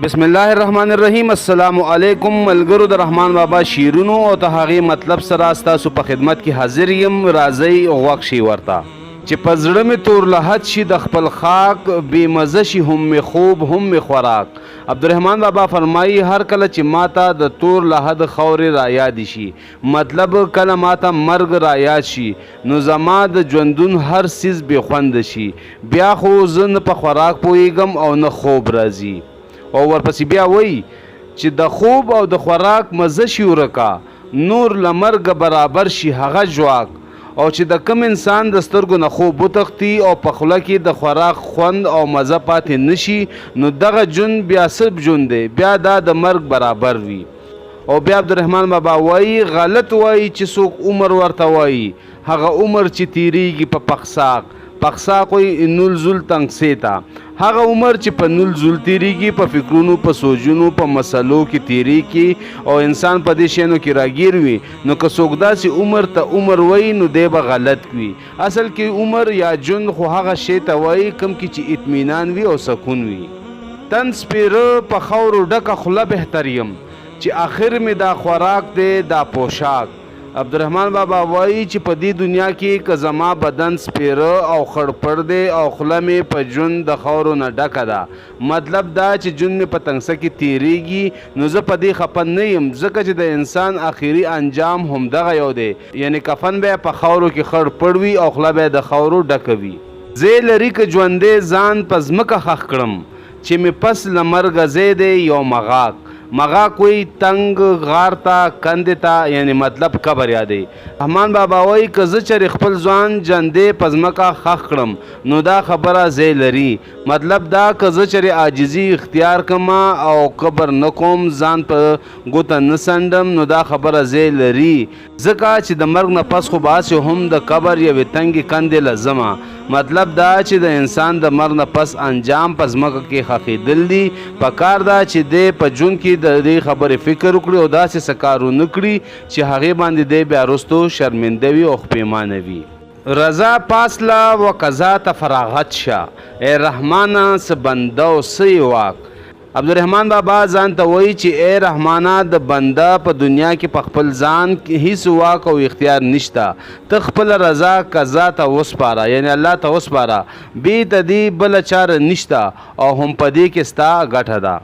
بسم الله الرحمن الرحیم. السلام علیکم ملګرو، د رحمان بابا شعرونو او د هغې مطلب سره ستاسو په خدمت کې حاضر یم. راځئ غوږ شئ ورته. چې په زړه مې تور لحد شي د خپل خاک، بې مزه شي هم مې خوب هم مې خوراک. عبدالرحمن بابا فرمایي، هر کله چې ماته د تور لحد خاورې را یاد شي، مطلب کله ماته مرګ را یاد شي، نو زما د ژوندون هر څیز بې خونده شي. بیا خو زه نه په خوراک پوهېږم او نه خوب راځي. او ورپسې بیا وایي چې د خوب او د خوراک مزه شي ورکه، نور له مرګه برابر شي هغه ژواک. او چې د کوم انسان د سترګو نه خوب وتښتي او په خوله کې د خوراک خوند او مزه پاتې نشي، نو دغه ژوند بیا څه ژوند دی؟ بیا دا د مرګ برابر وي. او بیا عبدالرحمن بابا وایي، غلط وایي چې څوک عمر ورته وایي، هغه عمر چې تیریږي په پخساق. پخساق وایي نول زول تنګسې ته. هغه عمر چې په نول زول تیریږي، په فکرونو، په سوچونو، په مسلو کې تیریږي او انسان په دې شیانو کې راګیر وي، نو که څوک داسې عمر ته عمر وایي، نو دی به غلط وي. اصل کې عمر یا ژوند خو هغه شی ته وایي کوم کې چې اطمینان وي او سکون وي. تن سپیره په خاورو ډکه خوله بهتر یم، چې اخر مې دا خوراک دی دا پوشاک. عبدالرحمن بابا وایي چې په دې دنیا کې که زما بدن سپیره او خړ پړ دی او خوله مې په ژوند د خاورو نه ډکه ده، مطلب دا چې ژوند مې په تنګسه کې تیریږي، نو زه په دې خپه نه یم، ځکه چې د انسان اخري انجام هم دغه یو دی، یعنی کفن به په خاورو کې خړ پړ وي او خوله به د خاورو ډکه وي. ځای لري که ژوندی ځان په ځمکه ښخ کړم، چې مې پس له مرګه ځای دی یو مغاک. مغاک وایي تنګ غار ته، کندې ته، یعنی مطلب قبر یادوي. رحمان بابا وایي که زه چېرې خپل ځان ژوندی په ځمکه ښخ کړم، نو دا خبره ځای لري. مطلب دا که زه چېرې عاجزي اختیار کړم او قبر نه کوم، ځان په ګوته نه څنډم، نو دا خبره ځای لري، ځکه چې د مرګ نه پس خو به هسې هم د قبر یوې تنګې کندې له ځمه. مطلب دا چې د انسان د مرګ نه پس انجام په ځمکه کې ښخېدل دي. په کار ده چې دی په ژوند کې د دې خبرې فکر وکړي او داسې څه کار ونه کړي چې هغې باندې دی بیا وروستو شرمنده وي او پښېمانه وي. رضا پاسله و قضا ته فراغت شه، ای رحمانه څه بنده او څه یې واک. عبدالرحمن بابا ځان ته وایي چې ای رحمانه، د بنده په دنیا کې په خپل ځان هیڅ واک او اختیار نشته، ته خپله رضا قضا ته وسپاره، یعنی الله ته وسپاره، بې ته دې بله چاره نشته او هم په دې کې ستا ګټه ده.